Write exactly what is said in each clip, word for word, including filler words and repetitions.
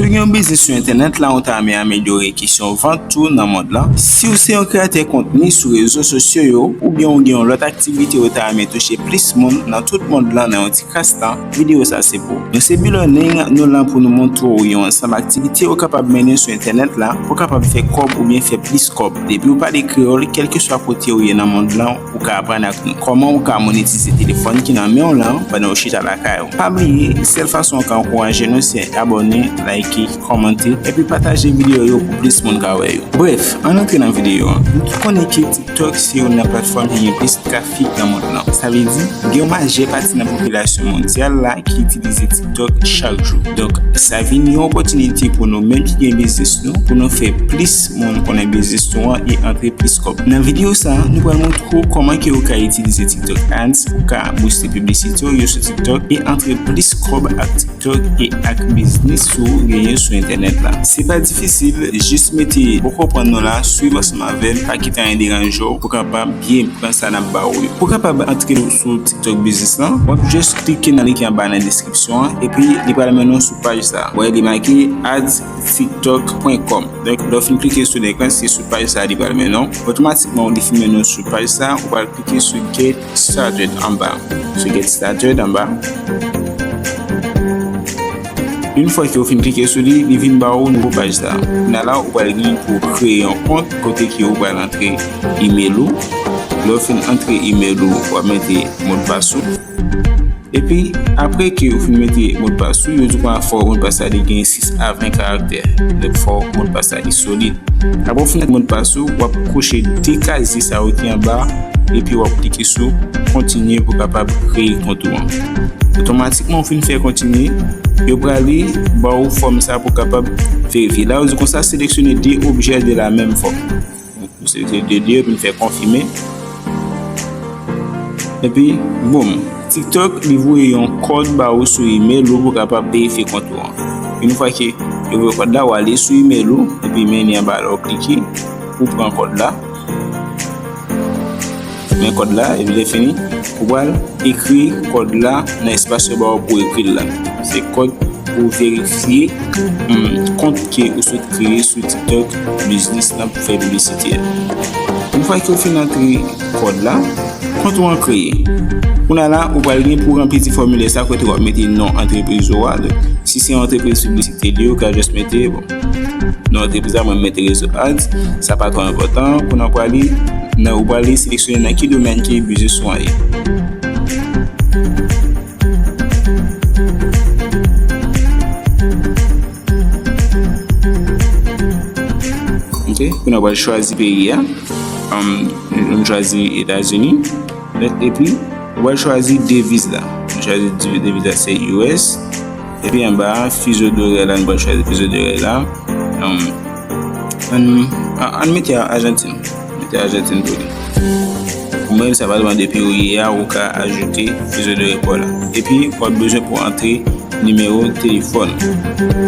Si w gen yon biznis sou entènèt la, ou ta renmen amelyore kesyon vant ou nan mond lan. Si w se yon kreyatè kontni sou rezo sosyo yo, oubyen w gen yon lòt aktivite ou ta renmen touche plis moun nan tout mond lan nan yon ti kras tan, videyo sa se pou ou. Nou se Bilearning, nou la pou nou montre w yon ansanm aktivite ou kapab mennen sou entènèt la pou w kapab fè kòb oubyen fè plis kòb. Depi w pale kreyòl, kèlkeswa kote w ye nan mond lan, ou ka aprann ak nou kòman ou ka monetize telefòn ki nan men w lan pandan w chita lakay ou. Pa bliye, sèl fason ou ka ankouraje nou se abòne, like, kòmante, epi pataje videyo yo pou plis moun ka wè yo. Brèf, ann antre nan videyo an. Nou tout konnen ke TikTok se youn nan platfòm ki gen plis trafik nan mond lan. Sa vle di, gen yon majè pati nan popilasyon mondyal la ki itilize TikTok chak jou. Donk, sa vin yon opòtinite pou nou menm ki gen biznis nou, pou nou fè plis moun konnen biznis nou an e antre plis kòb. Nan videyo sa, nou pral montre w kòman ke ou ka itilize TikTok Ads pou ka booste piblisite w yo sou TikTok e antre plis kòb ak TikTok e ak biznis ou genyen sou entènèt la. Se pa difisil, jis mete ou konprann nou la, swiv ansanm avè m, pa kite anyen deranje w, pou kapab byen pran sa n ap ba ou yo. Pou kapab antre sou TikTok Business lan, w ap just klike nan link anba nan deskripsyon an, epi li pral mennen w sou paj sa. Ou wè li make ads tiktok pwen kòm. Donk, lè w fin klike sou link lan, se sou paj sa li pral mennen w. Otomatikman, li fin mennen w sou paj sa, ou pral klike sou Get Started anba. Sou Get Started anba. Yon fwa ke w fin klike sou li, li vin ba ou nouvo paj sa. Kounye a la, ou pral gen pou w kreye yon kont kote ke ou pral antre email ou. Lè w fin antre email ou, w ap mete modpas ou. Epi, apre ke ou fin mete modpas ou, yo di w konsa fò modpas la li gen sis a ven karaktè. Donk, fò modpas la li solid. Apre w fin mete modpas ou, w ap kouche de kazye sa yo ki anba, epi w ap klike sou kontinye pou w kapab kreye kont ou an. Otomatikman, ou fin fè kontinye, yo prale ba w fòm sa pou w kapab verifye. La, yo di w konsa seleksyone de objè de la menm fòm. Ou seleksyone de, de, epi n fè konfime. Epi, boum, TikTok, li voye yon kòd ba ou sou email ou pou kapab verifye kont ou an. Yon fwa ke yo voye kòd la, w ale sou email ou, epi men li anba la, w klike pou pran kòd la. Men kòd la, epi lè fini, ou pral ekri kòd la nan espas yo ba ou pou ekri l la. Se kòd pou verifye, hmm, kont ke ou sot kreye sou TikTok Business lan pou fè piblisite a. Yon fwa ke w fin antre kòd la, kont ou an kreye. Kounye a la, ou pral gen pou ranpli ti fòmilè sa kote w ap mete non antrepriz ou a. Donk, si se yon antrepriz piblisite li, ou ka just mete, bon, non antrepriz la, mwen mete Rezo Ads. Sa pa twò enpòtan. Kounye a ou prale nan, ou prale seleksyone nan ki domèn ke biznis ou an ye. Ok, kounye a ou pral chwazi peyi a. Um, nou chwazi Etazini. Epi, ou pral chwazi deviz la. Nou chwazi deviz la, se U S. Epi anba a, fizo dorè la, nou pral chwazi fizo dorè la. Um, ann, ann mete Ajantin. Mete Ajantin pou li. Ou menm, sa va depann de peyi ou ye a, ou ka ajoute fizo dorè pa w la. Epi, w ap bezwen pou antre nimewo telefòn.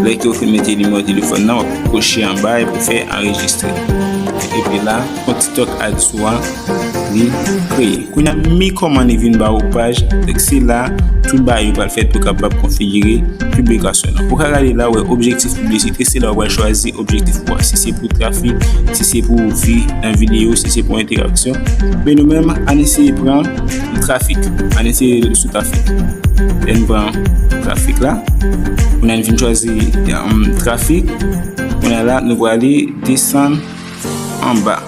Lè ke w fin mete nimewo telefòn nan, w ap kouche anba epi fè anrejistre. Epi la, kont TikTok Ads ou a, li kreye. Kounye a, mi kòman li vin ba ou paj. Donk, se la, tout bagay yo pral fèt pou kapab konfigire piblikasyon nan. Ou ka gade la, ou wè objektif piblisite, se la ou pral chwazi objektif ou a. Si se pou trafik, si se pou vi nan videyo, si se pou entèraksyon. Men nou menm, ann eseye pran trafik. Ann eseye sou trafik. Lè n pran trafik la, kounye a n fin chwazi, um, trafik. Kounye a la, nou prale desann anba.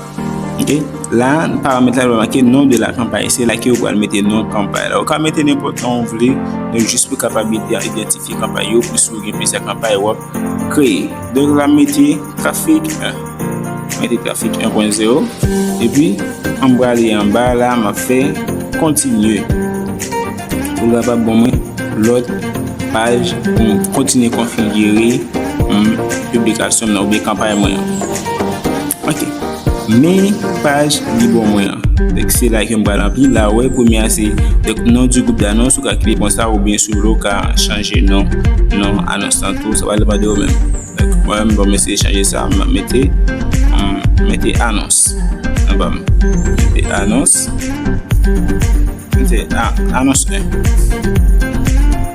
Ok? La, paramèt la, yo make nom de la campagne. Se la ke ou pral mete non kanpay la. Ou ka mete nenpòt non ou vle, men jis pou kapab ide-, idantifye kanpay yo, pou si w gen plizyè kanpay w ap kreye. Donk, la, m mete trafik en. Mete trafik en pwen zewo. Epi, m prale anba la, m ap fè kontinye. Pou l kapab ban mwen lòt paj pou m kontinye konfigire, mm, piblikasyon m nan oubyen kanpay mwen an. Ok. Men paj li ban mwen an. Donk, se la ke m pral ranpli. La, ou wè, premye a se, donk, nom du groupe d'annonce, ou ka klike konsa, oubyen si w vle, ou ka chanje non, non anons lan tou, sa va depann de ou menm. Donk, mwen menm, bon, m eseye chanje sa, m mete, mm, mete anons. Anba m, mete anons. Mete a-, anons en.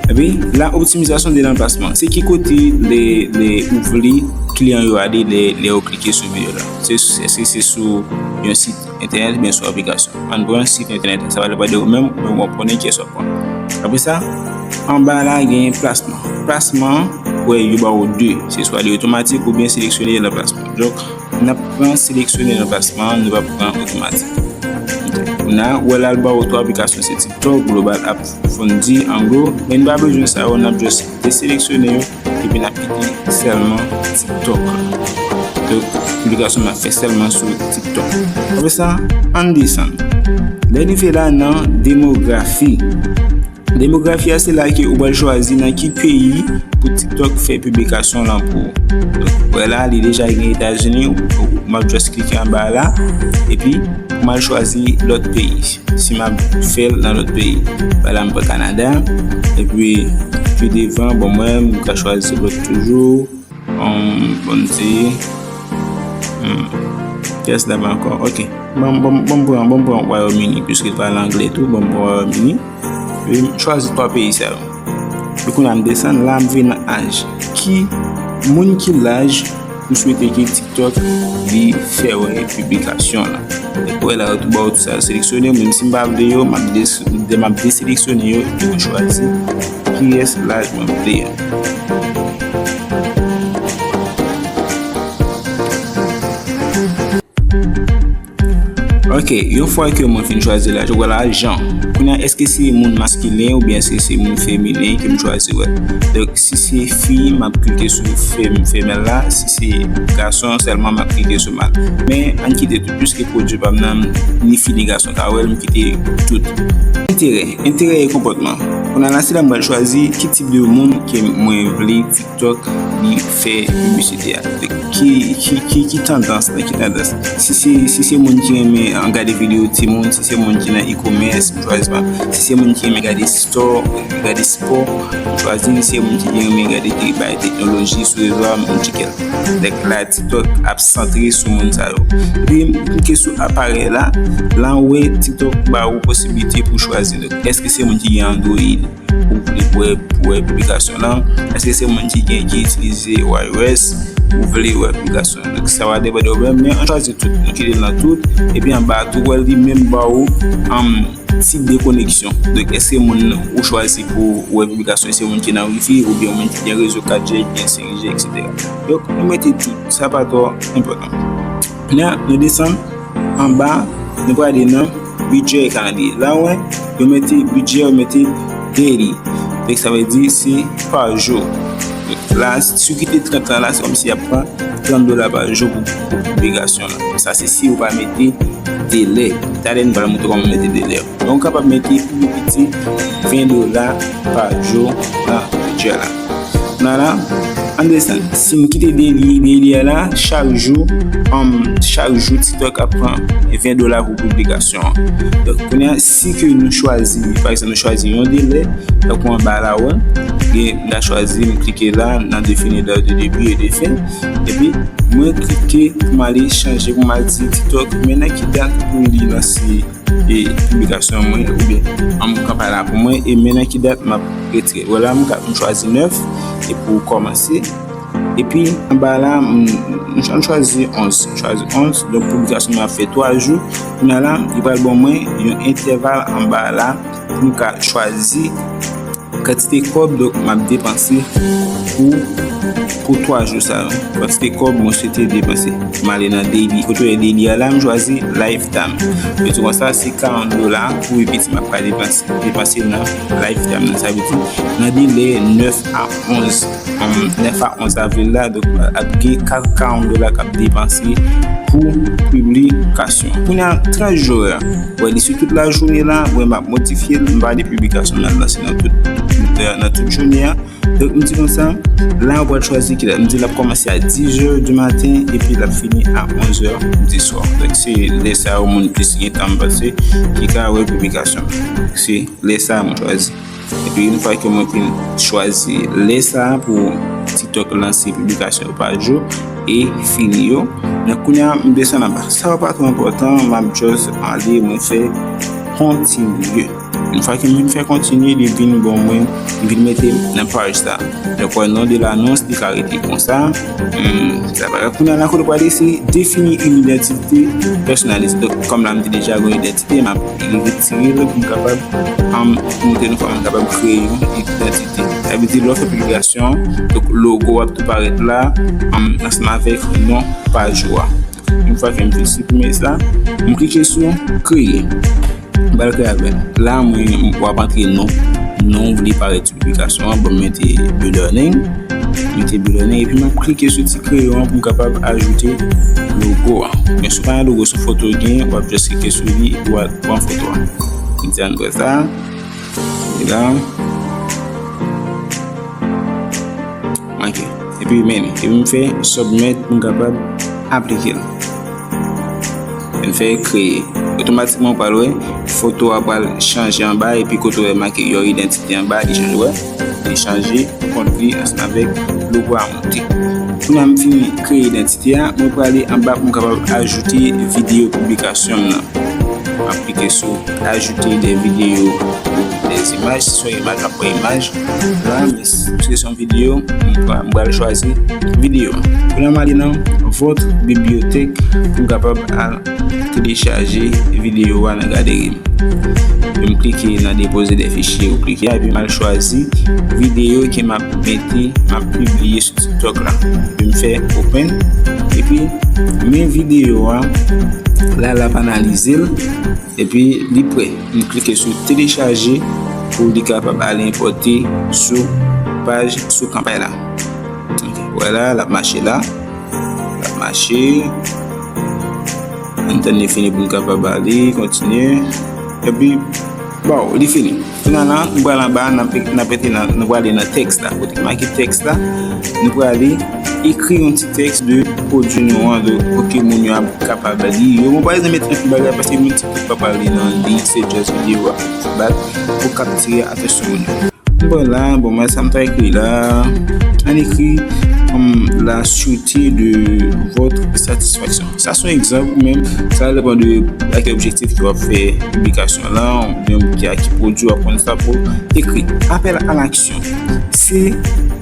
Epi la, optimizasyon de lanplasman. Se ki kote lè, lè ou vle kliyan yo ale lè, lè yo klike sou videyo la? Se, èske se sou yon sit entènèt oubyen sou aplikasyon? Ann pran sit entènèt la. Sa va depann de ou menm, men w ap konnen kiyès w ap pran. Apre sa, anba la, gen plasman. Plasman, wè, yo ba w de. Se swa li otomatik oubyen seleksyone lanplasman. Donk, n ap pran seleksyone lanplasman, nou p ap pran otomatik. Kounye a, wè la, l ba w twa aplikasyon, se TikTok, Global App, Fondi, Ango, men n pa bezwen sa yo, n ap just deseleksyone yo, epi n ap kite sèlman TikTok. Donk, piblikasyon m ap fè sèlman sou TikTok. Apre sa, ann desann. Lè n rive la nan demografi. Demografi a, se la ke ou pral chwazi nan ki peyi pou TikTok fè piblikasyon lan pou ou. Donk, wè la, li deja gen Etazini, ou, ou, m ap just klike anba la, epi m al chwazi lòt peyi. Si m ap fè l nan lòt peyi, pa la, m pran Kanada, epi pi devan, bon, mwen, m ka chwazi lòt toujou. Um, bon, m di, hmm, kiyès la ankò? Ok. Bon, bon, bon, m pran, bon, m pran Wayòm Ini, piske l pale anglè tou, bon, m pran Wayòm Ini. Epi m chwazi twa peyi sa yo. Epi kounye a m desann, la m vin nan aj. Ki moun ki laj ou swete ke TikTok li fè wè piblikasyon la? Epi wè la, yo tou ba w tout sa yo seleksyone, menm si m pa vle yo, m ap des-, m ap deseleksyone yo, epi m chwazi kiyès laj mwen vle a. Ok, yon fwa ke mwen fin chwazi laj, wè la, jan. Kounye a, èske se moun maskilen oubyen èske se moun feminen ke m chwazi wè? Donk, si se fi, m ap klike sou fem-, femèl la. Si se gason sèlman, m ap klike sou mal. Men, ann kite tout, piske pwodui pa m nan, ni fi ni gason ka wè l, m kite tout. Enterè, enterè e konpòtman. Kounye a la, se la m pral chwazi ki tip de moun ke mwen vle TikTok li fè piblisite a. Ki, ki, ki, ki tandans, nan ki tandans. Si se, si se moun ki renmen, ah, gade videyo timoun, si se moun ki nan e-commerce, m chwazi pa. Si se moun ki renmen gade store, gade spò, m chwazi. Si se moun ki renmen gade te-, bay teknoloji sou rezo a, m tcheke l. Donk la, TikTok ap santre sou moun sa yo. Epi m klike sou aparèy la, la w wè TikTok ba ou posiblite pou chwazi. Donk, èske se moun ki gen Android? Ou vle pou wè, pou wè piblikasyon lan? Èske se moun ki gen, ki itilize iOS? Ou vle wè piblikasyon? Donk, sa va depann de ou menm, men ann chwazi tout. Nou kite l nan tout. Epi anba a tou, wè li menm ba ou, um, tip de koneksyon. Donk, èske moun ou chwazi pou wè piblikasyon, se moun ki nan wifi, oubyen moun ki gen rezo kat G, ki gen senk G, etsetera. Donk, nou mete tout. Sa pa twò enpòtan. Kounye a, nou desann anba, nou prale nan bidjè e kalandriye. La, wè, yo mete bidjè, yo mete daily. Donk, sa vle di se pa jou. La, si w kite trant lan la, se kòmsi y ap pran trant dola pa jou pou, pou piblikasyon lan. Sa, se si ou pa mete delè. Talè, nou pral montre kòman mete delè. Donk, ou kapab mete pou pi piti ven dola pa jou nan bidjè la. Kounye a la, ann desann. Si m kite daily, daily a la, chak jou, um, chak jou TikTok ap pran ven dola pou piblikasyon an. Donk, kounye a, si ke nou chwazi, pa egzanp, nou chwazi yon delè, tankou anba la, wè, gen, m ta chwazi, m klike la, nan defini date de début et de fin, epi mwen klike pou m ale chanje, pou m al di TikTok, men nan ki dat pou li lanse e piblikasyon mwen, oubyen, an, kanpay la pou mwen, e men nan ki dat m ap retire. Vwala, m ka, m chwazi nèf, e pou kòmanse. Epi, anba la, m, m, m chwazi onz. M chwazi onz, donk piblikasyon mwen ap fè twa jou. Kounye a la, li pral ban mwen yon entèval anba la pou m ka chwazi kantite kòb, donk, m ap depanse pou, pou twa jou sa yo. Kantite kòb mwen swete depanse. M ale nan daily. Kote w wè daily a la, m chwazi lifetime. Yo di konsa, se karant dola pou pi piti m ap ka depanse, depanse nan lifetime nan. Sa vle di, nan delè nèf a onz, um, nèf a onz avril la, donk, ap gen ka-, karant dola k ap depanse pou piblikasyon. Kounye a, tranche horaire. Wè, li sou tout lajounen la, mwen m ap modifye l, m pa gen piblikasyon nan lanse nan tout, tout, nan tout jounen an. Donk, m di konsa, la, ou pral chwazi ki lè. M di l ap kòmanse a dix heures du matin, epi l ap fini a onze heures du soir. Donk, se lè sa yo moun plis gen tan pase, ki ka wè piblikasyon. Donk, se lè sa a mwen chwazi. Epi, yon fwa ke mwen fin chwazi lè sa a pou TikTok lanse piblikasyon yo pa jou e fini yo, men kounye a, m desann anba. Sa yo pa twò enpòtan, m ap just ale, mwen fè kontinye. Yon fwa ke m fin fè kontinye, li vin ban mwen, li vin mete m nan paj sa. Donk, wè, non de lanons, li ka rete konsa. Hmm, sa pa grav. Kounye a la, kote w prale, se defini yon idantite pèsonalize. Donk, kòm la, m te deja gen yon idantite, m ap retire l pou m kapab, um, montre nou kòman m kapab kreye yon idantite. Sa vle di, lè w fè piblikasyon, donk, logo w ap tou parèt la, um, ansanm avèk non paj ou a. Yon fwa ke m fin siprime sa, m klike sou kreye. M pral kreye avè l. La, mwen, w ap antre non, non w vle parèt sou piblikasyon an. Bon, m mete Be Learning. M mete Be Learning, epi m ap klike sou ti kreyon an pou m kapab ajoute logo a. Men si w pa gen logo sou foto w gen, w ap just klike sou li, epi w al pran foto a. M di ann wè sa. E la. Ok. Epi men, epi m fè submit pou m kapab aplike l. M fè kreye. Otomatikman, w pral wè, foto a pral chanje anba, epi kote w wè make your identity anba, li chanje, wè. Li chanje kont li ansanm avèk logo a monte. Kounye a m fin kreye idantite a, mwen prale anba pou m kapab ajoute videyo piblikasyon m nan. M ap klike sou ajouter des vidéos ou des images. Si se yon imaj, m ap pran imaj la, men si se yon videyo, m pral, m pral chwazi videyo a. Kounye a m ale nan votre bibliothèque pou m kapab al telechaje videyo a nan galri m. M klike nan déposer des fichiers, ou klike la, epi m al chwazi videyo ke m ap mete, m ap pibliye sou TikTok la. Epi m fè open, epi men videyo a, la l ap analize l, epi li prè. M klike sou telechaje pou li kapab al enpòte sou paj, sou kanpay la. Ok, vwala, l ap mache la. L ap mache. Ann tann li fini pou n kapab ale, kontinye. Epi, waw, li fini. Kounye a la, nou pral anba, n ap, n ap rete nan, nou prale nan tèks la. Kote ki make tèks la, nou prale ekri yon ti tèks de pwodui nou an, de pou ke moun yo ap kapab li yo. Bon, pa egzanp, met anpil bagay, paske moun TikTok pa pral li nan li, se just videyo a. Bat pou kaptire atansyon moun yo. Bon, la, bon, mwen, sa m ta ekri la, ann ekri, um, la sûreté de votre satisfaction. Sa se yon egzanp, ou menm, sa depann de a ki objektif ke w ap fè piblikasyon lan, oubyen ki, a ki pwodui w ap konn sa pou ekri. Appel à l'action. Se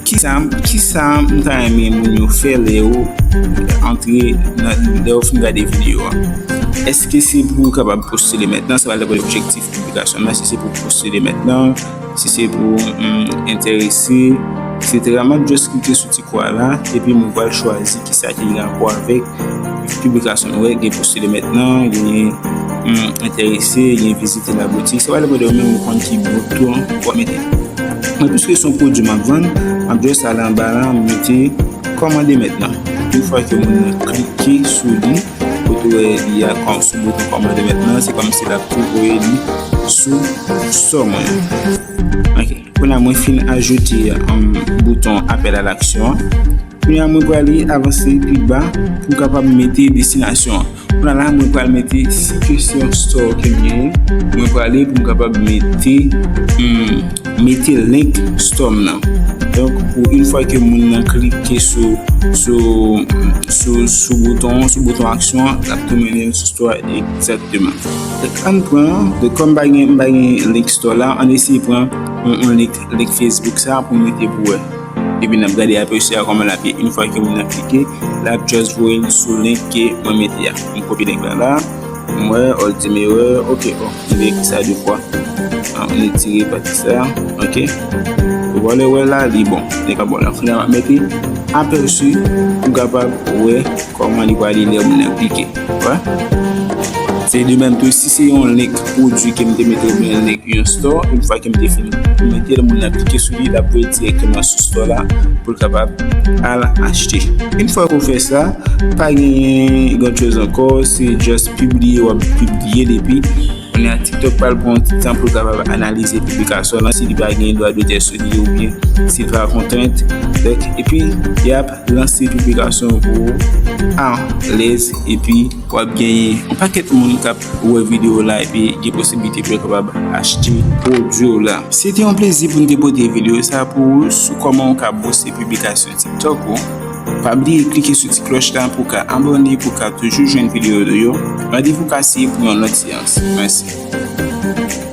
kisa, kisa m ta renmen moun yo fè lè yo antre nan, lè yo fin gade videyo a. Èske se pou w kapab postile mentnan? Sa va depann de objektif piblikasyon lan. Si se pou postile mentnan, si se pou, mm, enterese, et cetera. M ap just klike sou ti kwa la, epi mwen pral chwazi kisa ki gen rapò avèk piblikasyon nou. Wè, gen postile mentnan, gen, mm, enterese, gen vizite la boutique. Sa va depann de ou menm, ou konn ki bouton w ap mete. Men piske se yon pwodui m ap vann, m ap just ale anba la, m mete kòmande mentnan. Yon fwa ke moun nan klike sou li, kote w wè li a kòm sou bouton kòmande mentnan, se kòmsi l ap tou voye li sou sitò mwen an. Ok. Kounye a mwen fin ajoute, um, bouton appel à l'action an. Kounye a mwen prale avanse pi ba pou m kapab mete destinasyon an. Kounye a la mwen pral mete, si ke se yon store ke m genyen, mwen prale pou m kapab mete, hmm, mete link store m nan. Donk, pou yon fwa ke moun nan klike sou, sou, sou, sou bouton, sou bouton aksyon an, l ap tou mennen l sou store a egzakteman. Donk, ann pran, donk, kòm m pa gen, m pa gen link store la, ann eseye pran yon, yon link, link Facebook sa pou m mete pou wè. Epi n ap gade apèsi a kòman l ap ye. Yon fwa ke moun nan klike, l ap just voye l sou link ke mwen mete a. M kopye link la la. M wè, Ultimator, ok, bon, m vin ekri sa de fwa. Ah, m retire pati sa, ok. Ou wè lè wè la, li bon. Li pa bon la. Kounye a m ap mete apèsi pou w kapab wè kòman li prale lè moun nan klike. Wè. Se de menm tou, si se yon link pwodui ke m te mete oubyen link yon store, yon fwa ke m te fin mete l, moun nan klike sou li, l ap voye l dirèkteman sou store la pou l kapab al achte. Yon fwa ke w fè sa, pa gen gran choz ankò, se just pibliye, w ap pibliye l epi kounye a TikTok pral pran yon ti tan pou l kapab analize piblikasyon lan, si li pa gen dwa dotè sou li oubyen si l pa kontrent. Donk, epi y ap lanse piblikasyon pou w alèz epi w ap genyen yon pakèt moun k ap wè videyo w la epi gen posiblite pou yo kapab achte pwodui w la. Se te yon plezi pou n te pote videyo sa pou ou sou kòman w ka booste piblikasyon TikTok ou. Pa bliye klike sou ti klòch la pou w ka abòne pou w ka toujou jwenn videyo nou yo. Randevou kase pou yon lòt seyans. Mèsi.